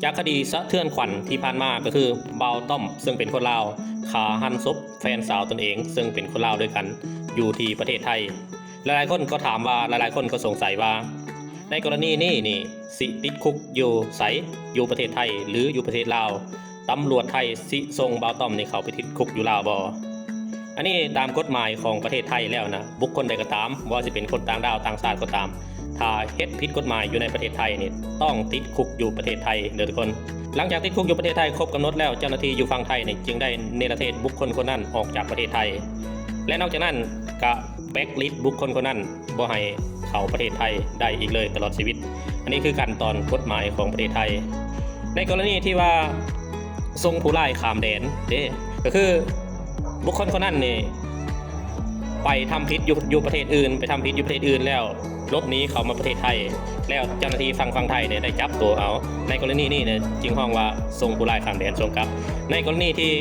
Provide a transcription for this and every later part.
ຈາກຄະດີສະເທືອນຂວັນທີ່ຜ່ານມາ ກໍຄືບ່າວຕ້ອມ ເຊິ່ງເປັນຄົນລາວ ຂ້າຫັນສົບແຟນສາວຕົນເອງ ເຊິ່ງເປັນຄົນລາວດ້ວຍກັນ ຢູ່ທີ່ປະເທດໄທ. ຫຼາຍໆຄົນກໍຖາມວ່າ ຫຼາຍໆຄົນກໍສົງໄສວ່າ ໃນກໍລະນີນີ້ນີ້ ຊິຕິດຄຸກຢູ່ໃສ? ຢູ່ປະເທດໄທ ຫຼື ຢູ່ປະເທດລາວ? ຕຳຫຼວດໄທຊິສົ່ງບ່າວຕ້ອມນີ້ເຂົ້າໄປຕິດຄຸກຢູ່ລາວບໍ່? ອັນນີ້ຕາມກົດໝາຍຂອງປະເທດໄທແລ້ວນະ ບຸກຄົນໃດກໍຕາມ, ບໍ່ວ່າຊິເປັນຄົນຕ່າງດ້າວຕ່າງຊາດກໍຕາມ, ຖ້າເຮັດຜິດກົດໝາຍຢູ່ໃນປະເທດໄທນີ້ ຕ້ອງຕິດຄຸກຢູ່ປະເທດໄທເດີທຸກຄົນ. ຫຼັງຈາກຕິດຄຸກຢູ່ປະເທດໄທຄົບກຳນົດແລ້ວ, ເຈົ້າໜ້າທີ່ຢູ່ຝັ່ງໄທນີ້ຈຶ່ງໄດ້ເນລະເທດບຸກຄົນຄົນນັ້ນອອກຈາກປະເທດໄທ ແລະ ນອກຈາກນັ້ນກະແບລັກລິດບຸກຄົນຄົນນັ້ນ ບໍ່ໃຫ້ເຂົ້າປະເທດໄທໄດ້ອີກເລີຍຕະຫຼອດຊີວິດ. ອັນນີ້ຄືຂັ້ນຕອນກົດໝາຍຂອງປະເທດໄທ. ໃນກໍລະນີທີ່ວ່າສົ່ງຜູ້ຮ້າຍຂ້າມແດນເດ້ ກໍຄືບຸກຄົນຄົນນັ້ນນີ້ໄປທຳຜິດຢູ່ ຢູ່ປະເທດອື່ນ, ໄປທຳຜິດຢູ່ປະເທດອື່ນແລ້ວ ຫຼົບໜີເຂົ້າມາປະເທດໄທ ແລ້ວເຈົ້າໜ້າທີ່ຝັ່ງ ຝັ່ງໄທນີ້ໄດ້ຈັບຕົວເອົາ. ໃນກໍລະນີນີ້ນະ ຈຶ່ງຮ້ອງວ່າສົ່ງຜູ້ຮ້າຍຂ້າມແດນ ສົ່ງກັບ. ໃນກໍລະນີທີ່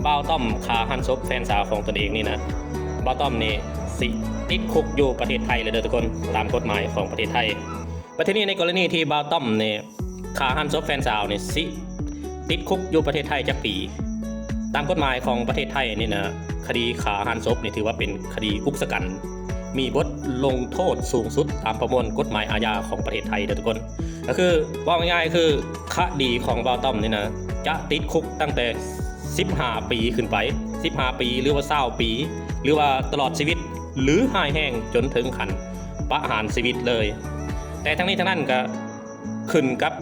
ບ່າວຕ້ອມຂ້າຫັນສົບແຟນສາວຂອງຕົນເອງນີ້ນະ ບ່າວຕ້ອມນີ້ຊິຕິດຄຸກຢູ່ປະເທດໄທເລີຍເດີທຸກຄົນ ຕາມກົດໝາຍຂອງປະເທດໄທ. ບັດທີນີ້ໃນກໍລະນີທີ່ບ່າວຕ້ອມນີ້ຂ້າຫັນສົບແຟນສາວນີ້ ຊິຕິດຄຸກຢູ່ປະເທດໄທຈັກປີ? ຕາມກົດໝາຍຂອງປະເທດໄທນີ້ນະ ຄະດີຂ້າຫັນສົບນີ້ຖືວ່າເປັນຄະດີອຸກຊະກັນ ມີບົດລົງໂທດສູງສຸດຕາມປະມວນກົດໝາຍອາຍາຂອງປະເທດໄທເດີທຸກຄົນ. ກໍຄືເວົ້າງ່າຍໆ ຄືຄະດີຂອງບ່າວຕ້ອມນີ້ນະ ຈະຕິດຄຸກຕັ້ງແຕ່ສິບຫ້າປີຂຶ້ນໄປ, ສິບຫ້າປີ ຫຼືວ່າຊາວປີ ຫຼືວ່າຕະຫຼອດຊີວິດ ຫຼືຮ້າຍແຮງຈົນເຖິງຂັ້ນປະຫານຊີວິດເລີຍ. ແຕ່ທັງນີ້ທັງນັ້ນກໍຂຶ້ນກັບ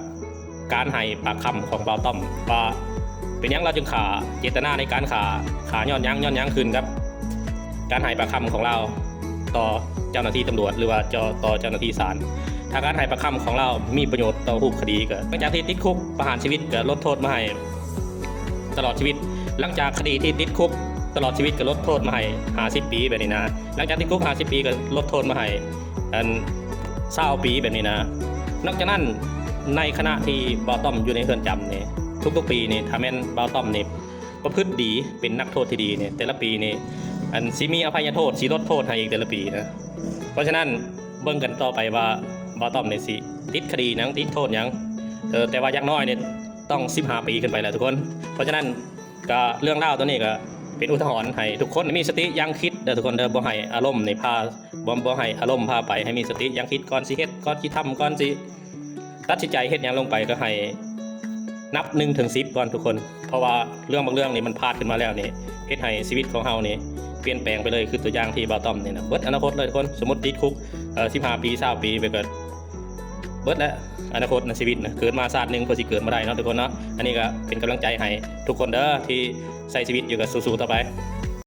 ການໃຫ້ປາກຄຳຂອງບ່າວຕ້ອມວ່າເປັນຫຍັງລາວຈຶ່ງຂ້າ, ເຈດຕະນາໃນການຂ້າ, ຂ້າຍ້ອນຫຍັງ, ຍ້ອນຫຍັງ, ຂຶ້ນກັບການໃຫ້ປາກຄຳຂອງລາວຕໍ່ເຈົ້າໜ້າທີ່ຕຳຫຼວດ ຫຼືວ່າຕໍ່ເຈົ້າໜ້າທີ່ສານ. ຖ້າການໃຫ້ປາກຄຳຂອງລາວມີປະໂຫຍດຕໍ່ຮູບຄະດີ ກໍຫຼັງຈາກທີ່ຕິດຄຸກປະຫານຊີວິດກໍລົດໂທດມາໃຫ້ ຕະຫຼອດຊີວິດ. ຫຼັງຈາກຄະດີທີ່ຕິດຄຸກຕະຫຼອດຊີວິດກໍລົດໂທດມາໃຫ້ຫ້າສິບປີແບບນີ້ນະ. ຫຼັງຈາກຕິດຄຸກຫ້າສິບປີກໍລົດໂທດມາໃຫ້ອັນຊາວປີແບບນີ້ນະ. ນອກຈາກນັ້ນ ໃນຂະນະທີ່ບ່າວຕ້ອມຢູ່ໃນເຮືອນຈຳນີ້ ທຸກໆປີນີ້ ຖ້າແມ່ນບ່າວຕ້ອມນີ້ປະພຶດດີ ເປັນນັກໂທດທີ່ດີນີ້ ແຕ່ລະປີນີ້ ອັນ ຊິມີອະໄພຍະໂທດ ຊິລົດໂທດໃຫ້ອີກແຕ່ລະປີນະ. ເພາະສະນັ້ນ ເບິ່ງກັນຕໍ່ໄປວ່າບ່າວຕ້ອມນີ້ຊິຕິດຄະດີຫຍັງ ຕິດໂທດຫຍັງ. ເອີ ແຕ່ວ່າຢ່າງໜ້ອຍນີ້ ຕ້ອງສິບຫ້າປີຂຶ້ນໄປແລ້ວທຸກຄົນ. ເພາະສະນັ້ນ ກະເລື່ອງລາວໂຕນີ້ກະເປັນອຸທາຫອນໃຫ້ທຸກຄົນມີສະຕິຢັ້ງຄິດເດີທຸກຄົນເດີ. ບໍ່ໃຫ້ອາລົມນີ້ພາ ບໍ່ ບໍ່ໃຫ້ອາລົມພາໄປ, ໃຫ້ມີສະຕິຢັ້ງຄິດກ່ອນຊິເຮັດ, ກ່ອນຊິທຳ, ກ່ອນຊິຕັດສິນໃຈເຮັດຫຍັງລົງໄປ ກໍໃຫ້ນັບໜຶ່ງເຖິງສິບກ່ອນທຸກຄົນ. ເພາະວ່າເລື່ອງບາງເລື່ອງນີ້ມັນພາດຂຶ້ນມາແລ້ວນີ້ ເຮັດໃຫ້ຊີວິດຂອງເຮົານີ້ປ່ຽນແປງໄປເລີຍ. ຄືຕົວຢ່າງທີ່ບ່າວຕ້ອມນີ້ນະ ເບິດອະນາຄົດເລີຍທຸກຄົນ. ສົມມຸດຕິດຄຸກ ເອີ ສິບຫ້າປີ ຊາວປີໄປກໍ ເບິດແລ້ວອະນາຄົດໃນຊີວິດນະ. ເກີດມາຊາດໜຶ່ງເພື່ອຊິເກີດມາໄດ້ເນາະທຸກຄົນເນາະ. ອັນນີ້ກໍເປັນກຳລັງໃຈໃຫ້ທຸກຄົນເດີ ທີ່ໃຊ້ຊີວິດຢູ່ກໍສູ້ໆຕໍ່ໄປ.